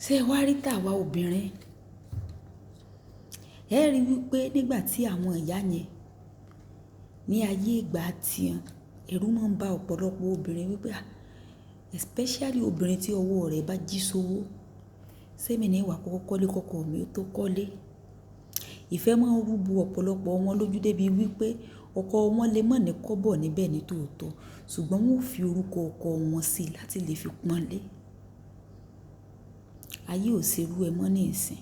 Ṣé ẹ wá rí tàwa obìnrin? Ẹ rí wípé nígbà tí àwọn ìyá yẹn ní ayé ìgbà tiwọn, ẹ̀rù máa ń ba ọ̀pọ̀lọpọ̀ obìnrin wípé, especially obìnrin tí ọwọ́ rẹ̀ bá jí sówó. Ṣé mi ní wà kọ́kọ́ kọ́lé kọ́kọ́ mi ó tó kọ́lé? Ìfẹ́ máa ń rúbu ọ̀pọ̀lọpọ̀ wọn lójú débi wípé ọkọ wọn lè mọ̀ ní kọ́bọ̀ níbẹ̀ ní tòótọ́, ṣùgbọ́n wọ́n ó fi orúkọ ọkọ wọn sí i láti lè fi pọ́nlé. Ayé ò ṣe rú ẹ mọ́ ní ìsìn.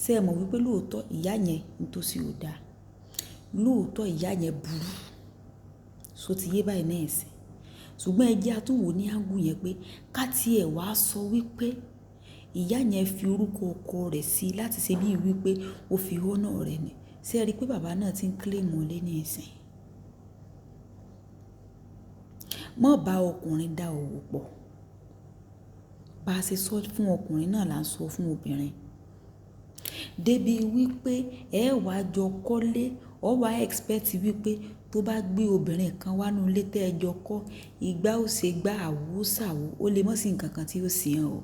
Ṣé ẹ mọ̀ wípé lóòótọ́ ìyá yẹn ń tó sí ò dáa? Lóòótọ́ ìyá yẹn burú. Ṣó ti yé báyìí ní ìsìn? Ṣùgbọ́n ẹ jẹ́ a tún wò ní angle yẹn pé ká tí ẹ wá sọ wípé ìyá yẹn fi orúkọ ọkọ rẹ̀ sí i láti ṣe bíi wípé ó fi honour rẹ̀ ni. Ṣé ẹ rí pé bàbá náà ti ń claim ilé ní ìsìn? Má bá ọkùnrin dá òwò pọ̀. Bá ṣe sọ fún ọkùnrin náà là ń sọ fún obìnrin. Débi wípé ẹ wá jọ kọ́lé, ọ wá expect wípé tó bá gbé obìnrin kan wá nínú ilé tí ẹ jọ kọ́, ìgbà ó ṣe gbá àwo ó ṣàwó, ó lè mọ̀ sí nǹkan kan tí ó ṣe hàn o.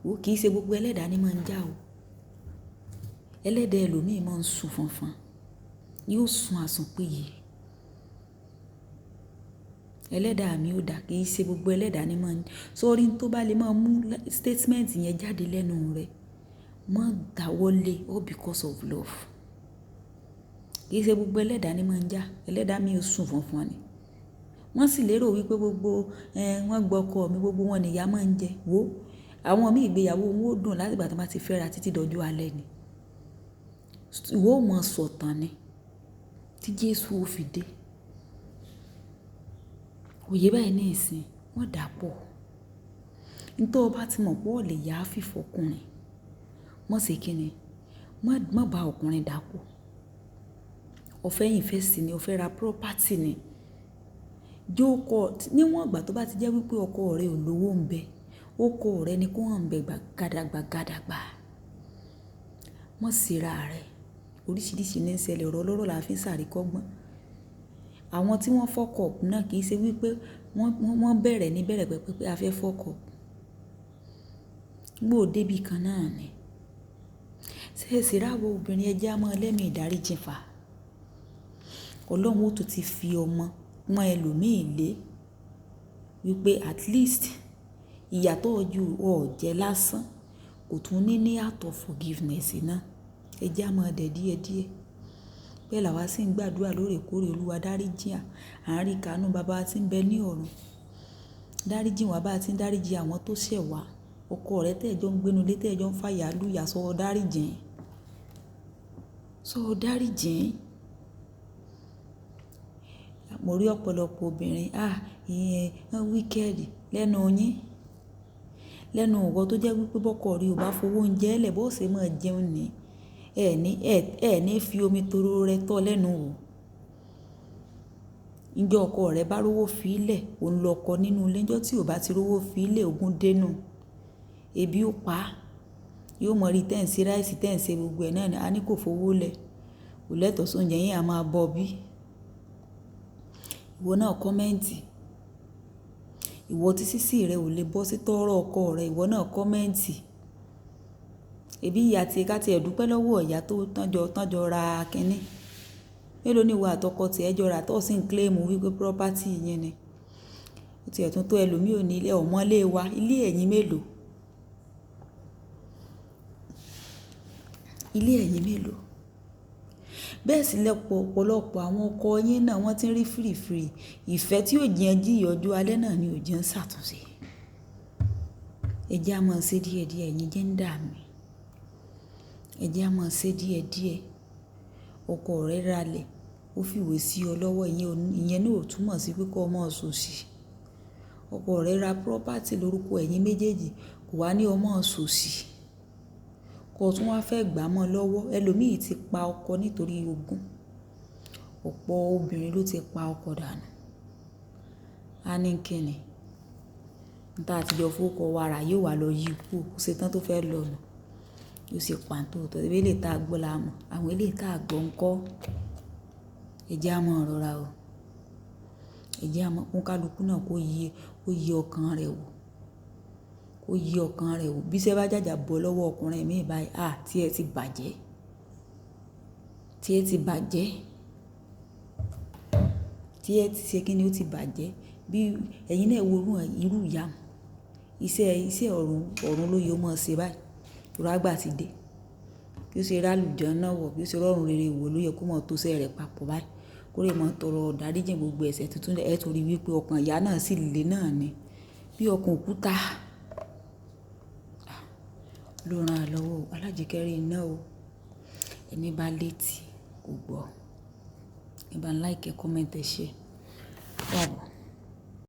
Ó kì í ṣe gbogbo ẹlẹ́dàá ni máa ń já o. Ẹlẹ́dàá ẹlòmíì máa ń sun fọnfọn, yóò sun àsùn péye. Ẹlẹ́dàá mi ò dà, kì í ṣe gbogbo ẹlẹ́dàá ni máa ń. Sórí tó bá lè máa mú statement yẹn jáde lẹ́nu rẹ̀, má dáwọ́lé all because of love. Kì í ṣe gbogbo ẹlẹ́dàá ni máa ń já. Ẹlẹ́dàá mi ò sun fọnfọn ni. Wọ́n sì lérò wípé gbogbo, wọ́n gbọ́ ọkọ mi, gbogbo wọn ni ìyá máa ń jẹ. Wò, àwọn mí ìgbéyàwó wọn ó dùn láti ìgbà tí wọ́n bá ti fẹ́ra títí dọjú alẹ́ ni. Ìwọ ó mọ sọ̀tàn ni tí Jésù ó fi dé. Òye báyìí ní ìsìn, wọ́n dàpọ̀. N tó bá ti mọ̀ pé ó lè yá fífọ́ ọkùnrin, má ṣe kíni, má bá ọkùnrin dàpọ̀. Ó fẹ́ invest ni, ó fẹ́ ra property ni. Jókòó níwọ̀n ìgbà tó bá ti jẹ́ wípé ọkọ rẹ ò lówó ń bẹ, ọkọ rẹ ni kó hàn bẹ gàdàgbà gàdàgbà. Má ṣe ra rẹ. Oríṣiríṣi ní ń ṣẹlẹ̀, ọ̀rọ̀ ọlọ́rọ̀ la fi ń sàríkọ́gbọ́n. Àwọn tí wọ́n fuck up náà kì í ṣe wípé wọ́n bẹ̀rẹ̀ ní bẹ̀rẹ̀ pẹpẹ pé a fẹ́ fuck up. Gbó dé bí kan náà ni. Ṣé ẹ sì ráwọ̀ obìnrin ẹ jẹ́ á mọ́ lẹ́mìí ìdáríjìn fà? Ọlọ́run ó tún ti fi ọmọ pọ́n ẹlòmíì lé wípé at least ìyà tó ju ọ̀ jẹ lásán kò tún ní out of forgiveness náà. Ẹ jẹ́ á mọ́ dẹ̀ díẹ̀díẹ̀. Bẹ́ẹ̀ làwa sì ń gbàdúrà lóòrèkóòrè, Olúwa dáríjì à. À ń rí kánú baba tí ń bẹ ní ọ̀run. Dáríjì wá bá ti ń dáríjì àwọn tó ṣẹ̀ wá. Ọkọ rẹ tẹ́ ẹ jọ ń gbénu ilé, tẹ́ ẹ jọ ń fàyà lùyà, sọ dáríjì. Sọ dáríjì. Mo rí ọ̀pọ̀lọpọ̀ obìnrin, ìyẹn wicked lẹ́nu yín. Lẹ́nu ìwọ tó jẹ́ wípé bọ́kọ rí ò bá fowó oúnjẹ lẹ̀, bó ṣe máa jẹun ni. Ẹ ní fi omi toro rẹ tọ́ lẹ́nu wò. Ǹjẹ́ ọkọ rẹ bá rówó fi lẹ̀, òun lọ kọ nínú ilé. Ǹjọ́ tí ò bá ti rówó fi lẹ̀, ogún dénú. Ebi ó pa á. Yóò mọ rí tẹ́ ẹ̀ ń ṣe ráìsì, tẹ́ ẹ̀ ń ṣe gbogbo ẹ̀ náà ni. A ní kò fowó lẹ̀. Kò lẹ́tọ̀ọ́ sóúnjẹ yín, a máa bọ́ bí. Ìwọ náà comment. Ìwọ tí sísí rẹ ò lè bọ́ sí tọ́rọ́ ọkọ rẹ, ìwọ náà comment. Ẹbí ìyá tí ká ti ẹ̀ dúpẹ́ lọ́wọ́ ìyá tó tánjọ ra kínní. Mélòó ni ìwọ àtọkọ tí ẹ jọ ra tó sì ń claim wípé property yín ni. Ó ti ẹ̀ tún tó ẹlòmíì ò ní ilé, ọmọ ilé wa, ilé ẹ̀yin mélòó? Ilé ẹ̀yin mélòó? Bẹ́ẹ̀ sì lẹ́pọ̀ ọ̀pọ̀lọpọ̀ àwọn ọkọ yín náà wọ́n ti ń rí fìrìfìrì. Ìfẹ́ tí ò jẹ́ jí ìyọjú alẹ́ náà ni ò jẹ́ ń ṣàtúnṣe. Ẹ jẹ́ á máa ṣe díẹ̀díẹ̀, ẹ̀yin jẹ́ ń dà mí. Ẹ jẹ́ á máa ṣe díẹ̀díẹ̀. Ọkọ rẹ ralẹ̀, ó fi ìwé sí ọ lọ́wọ́, ìyẹn náà ò túmọ̀ sí pé kó má sòṣì. Ọkọ rẹ ra property lórúkọ ẹ̀yin méjèèjì, kò wá ní ọ má sòṣì. Kó tún wá fẹ́ gbà mọ́ lọ́wọ́. Ẹlòmíì ti pa ọkọ nítorí ogún. Ọ̀pọ̀ obìnrin ló ti pa ọkọ dànù. A ní kíni? N ta àti jọ fún ọkọ wa rà yóò wá lọ yí kú. Ó ṣe tán tó fẹ́ lọ nù. Ó sì pa tó tọ́. Ẹbí eléyìí tá gbọ́ la mọ̀. Àwọn eléyìí tá gbọ́ ń kọ́. Ẹ jẹ́ á máa rọra o. Ẹ jẹ́ á mọ̀ kó kálukú náà kó yí ọkàn rẹ̀ wò. Kó Kó yí ọkàn rẹ̀ wò. Bí iṣẹ́ bá jàjà bọ́ lọ́wọ́ ọkùnrin mi báyìí, à tí ẹ ti bàjẹ́. Tí ẹ ti bàjẹ́. Tí ẹ ti ṣe kíni ó ti bàjẹ́. Bí ẹ̀yin náà wo irú ìyá mi. Iṣẹ́ ọ̀run, ọ̀run ló yẹ ó máa ṣe báyìí. Torí àgbà ti dé. Bí ó ṣe rí àlùjọ́nà wọ̀, bí ó ṣe rọrùn rere wò ló yẹ kó máa tó iṣẹ́ rẹ̀ papọ̀ báyìí. Kó lè máa tọrọ ìdáríjì gbogbo ẹ̀ṣẹ̀ tuntun. Ẹ torí wípé ọkàn ìyá náà sì le náà ni. Bí ọkàn òkúta. Ló ran lọ́wọ́ o. Alájẹkẹ́rẹ́ iná o. Ẹni bá létí kò gbọ́. Ẹ bá ń like, comment, ẹ share. Ó dàbọ̀.